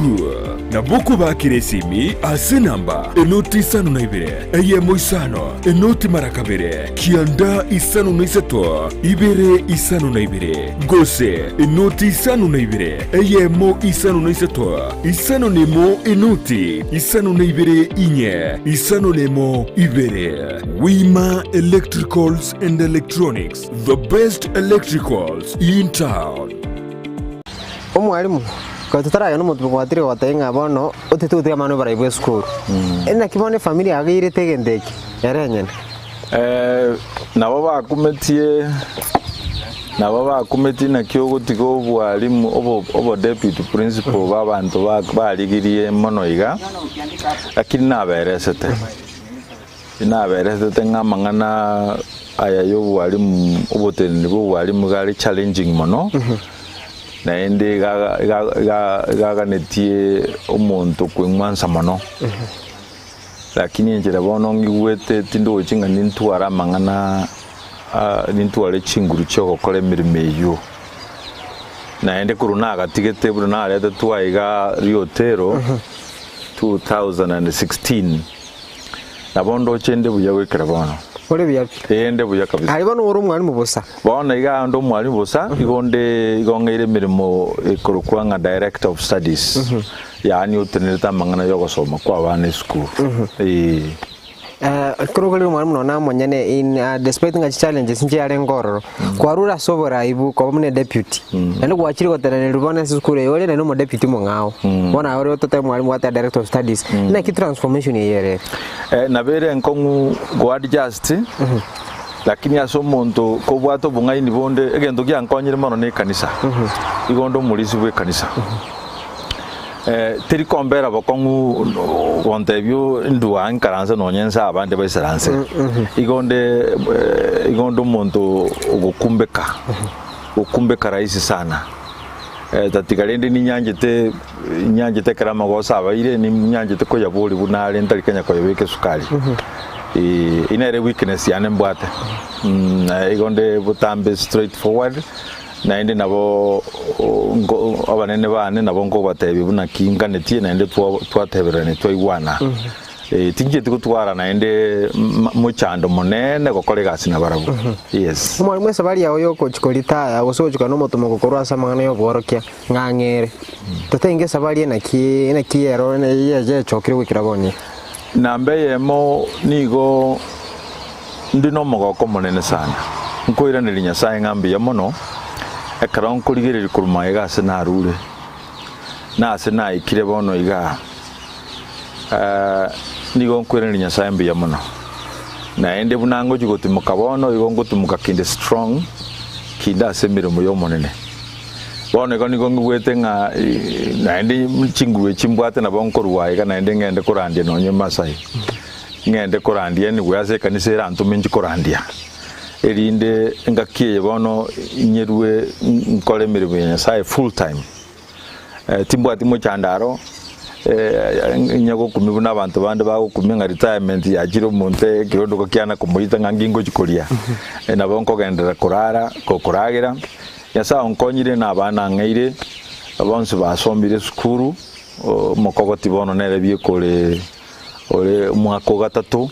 Speaker 1: Nabo okobakera esimi ase enamba enoti isano na ibere, eyemo isano, enoti mara kabere, kianda isano na isato, ibere isano na ibere, gose enoti isano na ibere, eyemo isano na isato, isano na emo enoti isano na ibere inye, isano na emo ibere. Wima Electricals and Electronics, the best electricals in town.
Speaker 2: Omwalimu, ekero totaragenda omotuko gwatire gotebia ng'a bono otete gotiga amang'ana oborai bwa esukuru. Naki bono efamiri yago eirete egento eke ere enyene?
Speaker 3: Nabo bakumetie, nabo bakumetie naki ogotiga obwalimu obo obo deputy principal ba abanto ba barigirie mono iga, lakini naberesete. Naberesete ng'a amang'ana aya y'obwalimu oboteneneri bwa obwalimu iga are challenging mono, naende iga iga iga igaganetie omonto koing'wansa mono. Lakini enchera bono ng'igwete tindochi ng'a nintware amang'ana nintware chinguru chia ogokora emeremo eyio. Naende korwa nagatigete buna naretetwe aiga Riotero 2016, nabo ndoche inde buya goikera bono.
Speaker 2: Ore buya pi?
Speaker 3: Ee inde buya kabisa.
Speaker 2: Aye bono ore omwalimu bosa?
Speaker 3: Bono iga ande omwalimu bosa, igo onde igo ng'eire emeremo ekorokwa ng'a director of studies. Yaani otenerete amang'ana y'ogosoma kwa abana esukuru. Ee.
Speaker 2: Ekero okorire omwalimu nonya namonyene in despite ng'a chichallenges nchiarenge ororo, kwarure ase oborai bu koba buna edeputy, naende gwachire gotenenerwa bono ase esukuru eye ore naende omodeputy omong'ao, bono aye ore totebe mwalimu gwateba director of studies, naki transformation eye ere ere?
Speaker 3: Nabo ere enkong'u go adjust, lakini ase omonto kobwate obong'aini bonde, egento giankonyire mono na ekanisa, igo onde omorisia bwa ekanisa. Teri kombera bokong'u gontebia ndua nkaranse nonye nse abande baisaranse. Igo onde igo onde omonto ogokumbeka, gokumbeka rahisi sana. Tatiga rende ninyanchete ninyanchete ekero amagoso abaire ninyanchete koyaboria buna are ntari konya koyabeka esukari. Eyio nere weakness yane mbwate. Igo onde botambe straight forward. Naende nabo abanene baane nabo nkobatebia buna ki nkanetie, naende twatebererania twaigwana. Tinchieti gotwara naende mochando monene gokora egasi nabarabwo. Yes.
Speaker 2: Omwalimu esabari yao y'ogochia koritaya gose gochia kogenda omotomoko korwa ase amang'ana y'obworokia ng'ang'e ere. Totenge esabari enaki enaki ero yechokire goikera bono iga.
Speaker 3: Namba eyemo nigo Inde nomogoko omonene sana, nkoiraneria Nyasae ng'a mbuya mono, ekero nkorigereria korwa magega ase narure, na ase naikire bono igaa, nigo nkoiraneria Nyasae mbuya mono. Naende buna ngochia gotimoka bono, igo ngotimoka kinde strong, kinde ase emeremo y'Omonene. Bono igo nigo ngigwete ng'a naende chinguru echi mbwate nabo nkorwa aiga naende ngende korandia nonye Masai. Ng'ende korandia anyway ase ekanisa erantome inche korandia, erinde engaki eye bono inyerue nkore emeremo ya Nyasaye full time. Timbwati mochando aro, inye gokumia buna abanto bande bagokumia ng'a retirement yachire omonto ekerondo kiana komoita ng'a nki ngochi koria. Nabo nkogenderera korara, koragera, Nyasaye onkonyire na abana ang'eire. Bonsi basomire esukuru, omokogoti bono nere bieka ore ore omwaka o gatato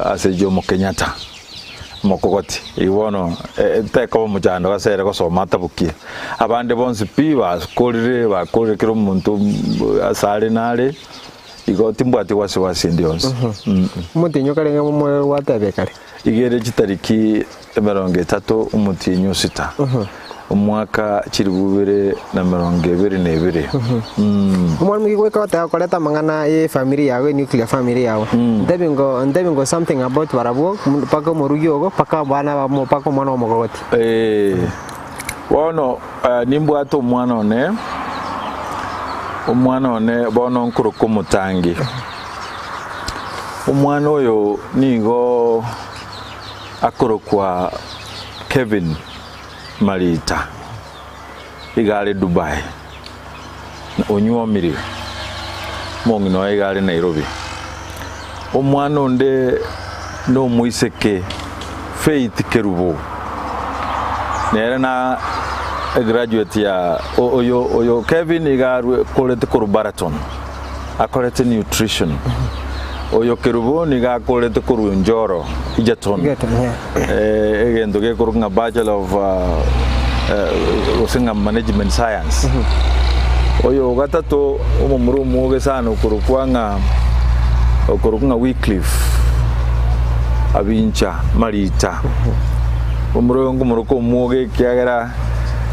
Speaker 3: ase Jomo Kenyatta, omokogoti. Igo bono tekoba omochando ase ere gosoma atabokie. Abande bonsi pi bakorire bakorire kera omonto ase are nare, igo timbwati wasiwasi ende yonsi.
Speaker 2: Omotienyi okarenge momoyo gwatebia kare.
Speaker 3: Iga ere chitariki emerongo etato omotienyi o sita, omwaka chilifu ibere na emerongo ebere na ebere.
Speaker 2: Omwalimu ki goika goteba koreta amang'ana ye efamiri yago enuclear family yago ntebi ngo ntebi ngo something about barabwo mpaka omorugi ogo mpaka abana bamo mpaka omwana omogogoti.
Speaker 3: Eh, bono nimbwate omwana one, omwana one bono nkoroka omotangi. Omwana oyo nigo akorokwa Kevin Marita, iga are Dubai, na onyuomire, omong'ina oye iga are Nairobi. Omwana onde nomoiseke Faith Kerubo, nere na egraduate ya oyo oyo Kevin iga arwe korete korwa Baraton. akorete nutrition. Oyo Kerubo nigo akorete korwa Njoro, Egerton.
Speaker 2: Egerton, yeah.
Speaker 3: Eh, egento gekorokwa ng'a Bachelor of uh, eh, gose ng'a Management Science. Oyo ogatato omomura omwoge sana okorokwa ng'a okorokwa ng'a Wycliffe Abincha Marita. Omomura oyo nkomoroka omwoge ekiagera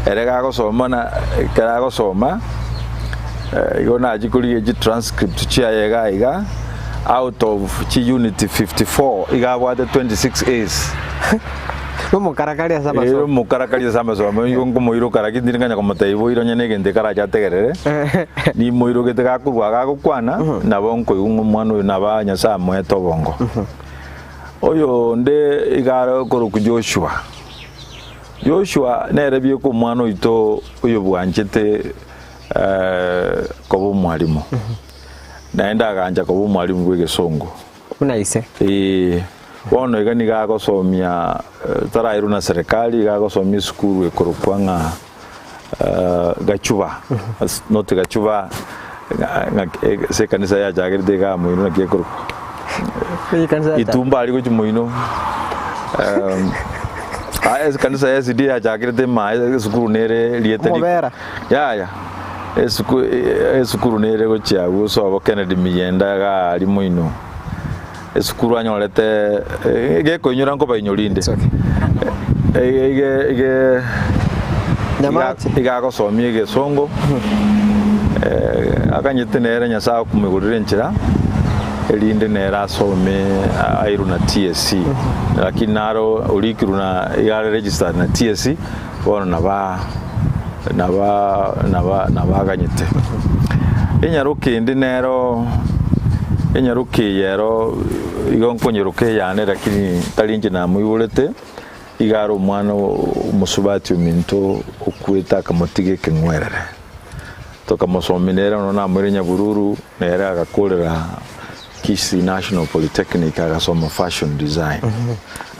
Speaker 3: ere gagosoma na ekero agosoma Igo nachia korigia chitranscript chiaye iga iga out of chiunit 54 iga abwate 26 A's.
Speaker 2: Nomokarakari ase
Speaker 3: Eh,
Speaker 2: amasomo.
Speaker 3: omokarakari ase amasomo igo nkomoiroka lakini tindi nkanya komotebia boira onye negento ekarache ategerere nimoirogete gakorwa iga agokwana nabo nkoigwa ng'a omwana oyo nabo Nyasaye amoete obongo. Oyonde iga are okorokwa Joshua. Joshua nere bieka omwana oito oyobwanchete koba omwalimu, naende agancha koba omwalimu bw'egesongo.
Speaker 2: Buna ise.
Speaker 3: Ee, bono iga nigo agosomia eh, tarairwa na serikali, iga agosomia esukuru ekorokwa ng'a eh, Gachuba, As- not Gachuba ng'a- ng'a- eh, ase ekanisa yachagerete iga moino naki ekorokwa
Speaker 2: Ekanisa yacha-
Speaker 3: Itumba aria gochia moino Em, ah, ekanisa ya SDA yachakerete ema esukuru nere rieta ri-
Speaker 2: Omobera.
Speaker 3: Yaya, esuku esukuru nere gochia agwo sobo Kennedy Miyenda iga aria moino. Esukuru anyorete gekoinyora nkobainyori inde.
Speaker 2: It's okay.
Speaker 3: Ege ege
Speaker 2: Nyamache.
Speaker 3: iga agosomia egesongo akanyete nere Nyasaye okomoigorera enchera erinde nere asome airwe na TSC. Lakini naro orikirwe na iga are registered na TSC. Bono naba naba naba nabaganyete. Enyaroka ende nero enyaroka eye ero igo nkonyeroka eyane lakini tari inche namoiborete, iga are omwana omosubati ominto okwete akamotiga ekeng'werere. Tokamosomia nere nonya namoire Nyabururu, nere agakorera Kisii National Polytechnic agasoma fashion design.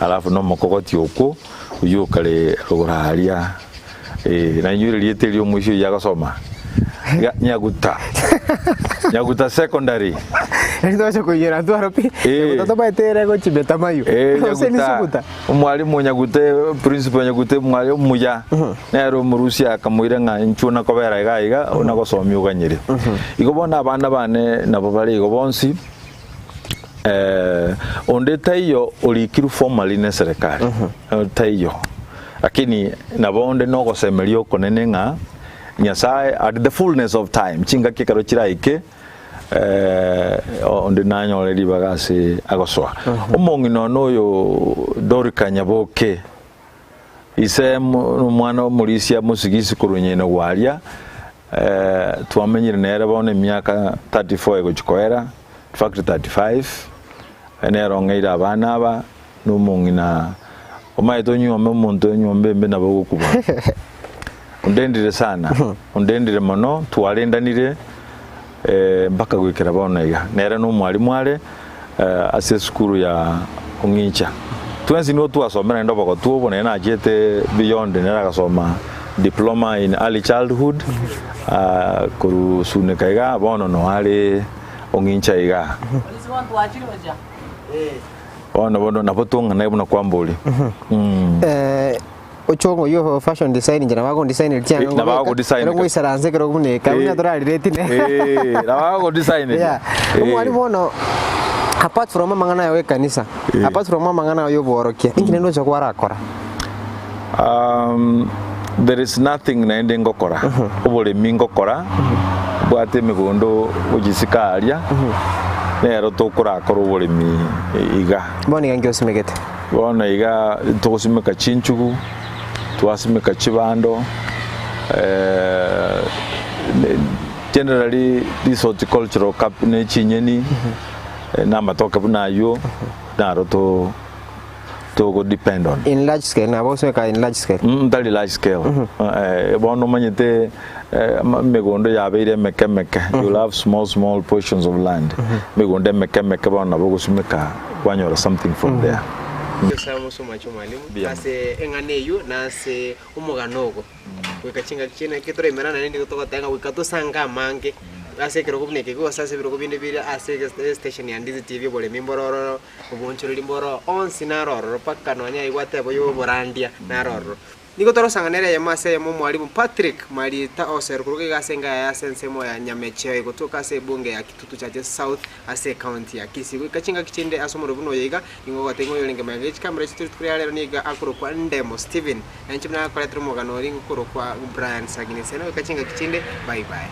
Speaker 3: Alafu na omokogoti okwo. Oyio okare rogoro aaria, eh, nainywire rieta erio omoisia oyio agosoma, iga Nyaguta, Nyaguta Secondary.
Speaker 2: Eri twacha koiyora ntwaro pi.
Speaker 3: Eh.
Speaker 2: Nyaguta tomaete ere gochibeta mayo.
Speaker 3: Eh,
Speaker 2: Gose ni
Speaker 3: Nyaguta,
Speaker 2: Suguta.
Speaker 3: omwalimu o Nyaguta, principal Nyaguta omwali omuya, nere omorusia akamoira ng'a inchuo nakobera iga iga, onagosomia oganyire. Igo bono abana bane nabo bare igo bonsi. Onde taiyo orikirwe formally neserekari, taiyo. Lakini nabo onde nogosemeria okonene ng'a Nyasaye at the fullness of time, chingaki ekero chiraike, onde nanyore ribaga ase agosoa. Omong'ina one oyo Dorika Nyaboke, ise nomwana omorisia mosigisi korwa nyina gwaria, Twamenyire nere bono emiaka 34 egochia koera, in fact 35, nere ong'eire abana aba, na omong'ina omanyete onyuome omonto enyomba embe nabo ogokubora. Ondendire sana, ondendire mono, twarendanire mpaka goikera bono iga. Nere na omwalimu are ase esukuru ya Ong'icha. Twensi nigo twasomera naende obogotu obo, nere nachiete beyond nere agasoma. diploma in early childhood korwa Suneka igaa bono no are ong'incha igaa. Bono bono nabo tong'anae buna kwamboria.
Speaker 2: Ochongo oyio o fashion design inche nabo agondesign chianga
Speaker 3: Nabo
Speaker 2: ngobeka,
Speaker 3: agodesign
Speaker 2: ekero ngoisaransa ekero buna eka buna torarelate ne.
Speaker 3: Nabo agodesign.
Speaker 2: Yeah. Omwalimu bono apart from amang'ana aye ekanisa, apart from amang'ana aye obworokia, inki naende ocha kwarakora?
Speaker 3: There is nothing naende ngokora, oboremi ngokora, mbwate emegondo gochisika aria, nero tokorakora oboremi iga.
Speaker 2: Bono iga nki osimegete?
Speaker 3: Bono iga togosimeka chinchugu, twasimeka chibando, generally this horticultural cap ne chinyeni, na amatoke buna aywo, naro to togo depend on.
Speaker 2: In large scale, nabo osimeka in large scale?
Speaker 3: Tari large scale. Bono omanyete emegondo yabeire emeke emeke, you'll have small small portions of land, emegondo emeke emeke bono nabo ogosimeka kwanyora something from there.
Speaker 2: Nyasae omosomache omwalimu ase eng'ana eyio na ase omogano ogo, goika chingaki chiaino ekero toraimera naende nigo togoteba ng'a goika tosange amange ase ekerogo buna eke gose ase ebirogo binde bire ase estation ya Ndizi TV oboremi mboro ororo, obonchoreri mboro ororo, onsi naro ororo mpaka nonya aye gwateba oyo oborandia naro ororo. Nigo torosang'ana ere eyemo ase eyemo omwalimu Patrick Marita Oser korwa iga ase enka yaye ase ensemo ya Nyamecheo egotoka ase ebunge ya Kitutu Chache South ase ecounty ya Kisii. Goika chingaki chinde ase omorwoti buna oyo iga, nigo ogoteba ng'a oyorenge magega ye chikamera chituri rituko ria rero nigo akorokwa Ndemo Stephen. Na inche buna nakoretera omogano oria ngokorokwa Brian Sagini Seno. Goika chingaki chinde, bye bye.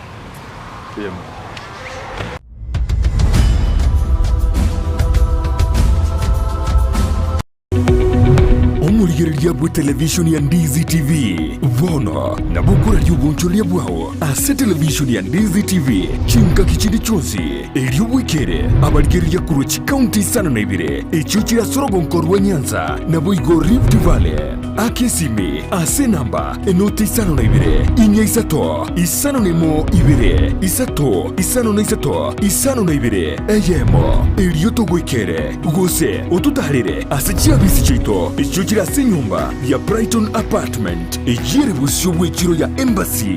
Speaker 1: Omorigereria bw'etelevishoni ya Ndizi TV bono nabo okoraria obonchoreria bwao ase televishoni ya Ndizi TV chingaki chinde chionsi, erio bwekere abarigereria korwa chikaunti isano na ibere echio chire ase orogonko rwa Nyanza naboigo Rift Valley. Aka esimi ase enamba enoti isano na ibere, inya isato, isano na emo ibere, isato, isano na isato, isano na ibere, eyemo, erio togoikere. Gose ototaarere ase chiabisi chiaito echio chire ase enyomba ya Brighton Apartment, eyio ere bosio bw'echiro ya Embassy.